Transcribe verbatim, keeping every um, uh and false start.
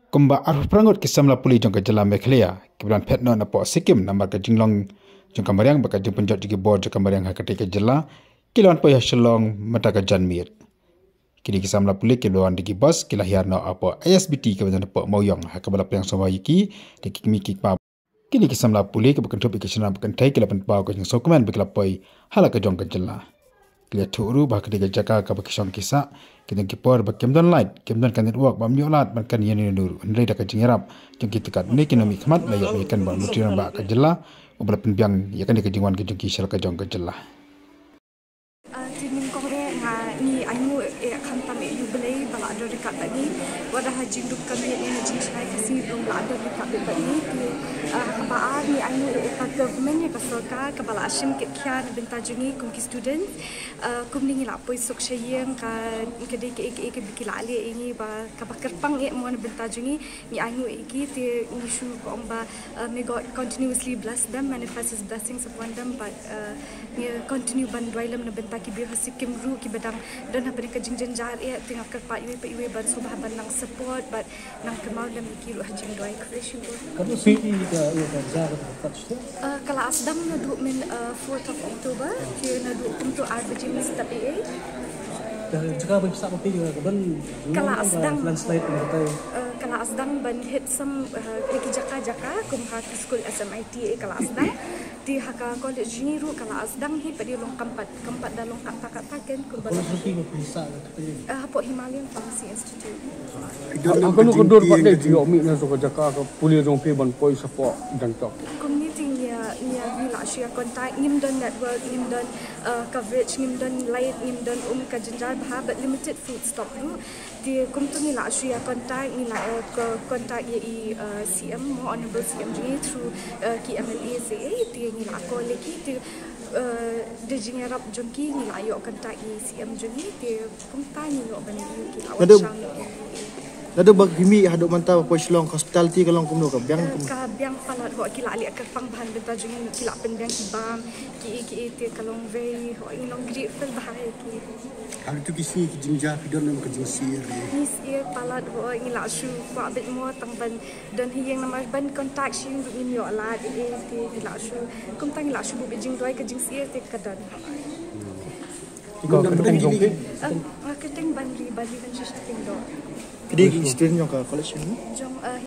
Kumba arphew phra ngut ki samla pule jong ka jylla Meghalaya kiba la wan phet noh napoh Sikkim namar ka jinglong jong ka mariang bad ka jingpynjot jong ki bor jong ka mariang ha katei ka jylla, ki la wan poi ha Shillong mynta ka janmiet. Kine ki samla pule kiba la wan da ki bus ki la hiar noh hapoh I S B T kaba don hapoh Mawiong, ha kaba la pdiang sngewbha ïa ki da ki kmie ki kpa. Kine ki samla pule kiba kynthup ïa ki shynrang ba kynthei ki la pynpaw ka jingsngewkmen ba ki la poi ha la ka jong ka jylla. Ki la ïathuh ruh ba ha katei ka jaka kaba ki shong ki sah, ki don ki por ba kim don light, kim don ka network, bym ïoh lad ban kren ïa uno uno ruh, hynrei da ka jingïarap jong ki te katne ki nongmihkhmat la ïoh ban ïakren bad u Myntri Rangbah ka jylla, uba la pynbiang ïa kane ka jingwan ka jong ki sha la ka jong ka jylla. Ah, te nyngkong re nga, ngi ainguh eh khamtam eh ïa U Blei ba la don ryngkat bad ngi. Wat la ha jingdum ka miet ne ha jingshngaiñ ka sngi ruh ba la don ryngkat bad ngi. Te, ah, ha kaba ar, ngi ainguh eh ïa ka government, ïa ka sorkar kaba la shim kit khia na bynta jong ngi kum ki students. Ah, kumne ngi la poi suk sha ïing, ka, ka dei kaei kaei kaba ki la leh ïa ngi ba kaba kyrpang eh mo na bynta jong ngi. Ngi ainguh ïa ki, te ngi shu ong ba, uh, may God continuously bless them, manifest his blessings upon them, but, uh, ngi continue ban duwai lem na bynta ki briew ha Sikkim ruh kiba dang don ha pdeng ka jingjynjar eh, te nga kyrpad iwei pa iwei ban sngewbha ban nang support bad nang kynmaw lem ïa ki ruh ha jingduwai. Khublei shibun. Ka dei siti ka, ïa ka jaka ka touch tu? Uh, ka la sdang naduh myn, uh, fourth of October, te naduh kumto ar baje mynstep eh. Ka jaka ba phi sah ba phi ka don, ka la sdang, landslide na ka tai. Eh, ka la sdang ban hit some, eh, ha ki jaka jaka kum ha ki skul S M I T eh ka la sdang. Te ha ka college jong ngi ruh ka la sdang hi, pat da long kam pat, kam pat da long katta katta ken kum ba. College jong phi ba phi sah ka tai? Eh, hapoh Himalayan Pharmacy Institute. Ha kano ka dur pat de phi ïoh mih na ka jaka ka pule jong phi ban poi shapoh Gangtok? Kumne te ngi ïa, ngi ïa, ngi la shu ïa contact, ngim don network, ngim don, uh, coverage, ngim don light, ngim don um, ka jynjar bha bad limited food stock ruh. Te kumto ngi la shu ïa contact, ngi la, uh, co-, contact ïa i, uh, C M, mo, Honorable C M jong ngi through, uh, ki M L As eh, te ngi la call ïa ki, te, uh, da jingïarap jong ki ngi la ïoh contact ïa i C M jong ngi, te kumta ngi ïoh ban ïoh ki la wan shaw noh. Naduh ba phi mih haduh mynta ba poi Shillong, hospitality ka long kumno, ka biang kumno? Ka biang palat, ho, ki la leh kyrpang bha na bynta jong ngi, ki la pynbiang ki bam, ki, ki, te ka long very, ho, ngi long grateful bha ïa ki. Ha kito ki sngi ki jingjia phi don em ka jingsyier? Ngi syier palat, ho, ngi la shu kwah beit mo tang ban don ha ïing namar ban contact sha ïing ruh ngim ïoh lad eh, te ngi la shu, kumta ngi la shu buh beit jingduwai, ka jingsyier te ka don. Ka kyrteng jong phi? Ah, nga kyrteng Banri, Banri Venture Shipping Dock. Phi dei student jong ka college ne? Jong, ah,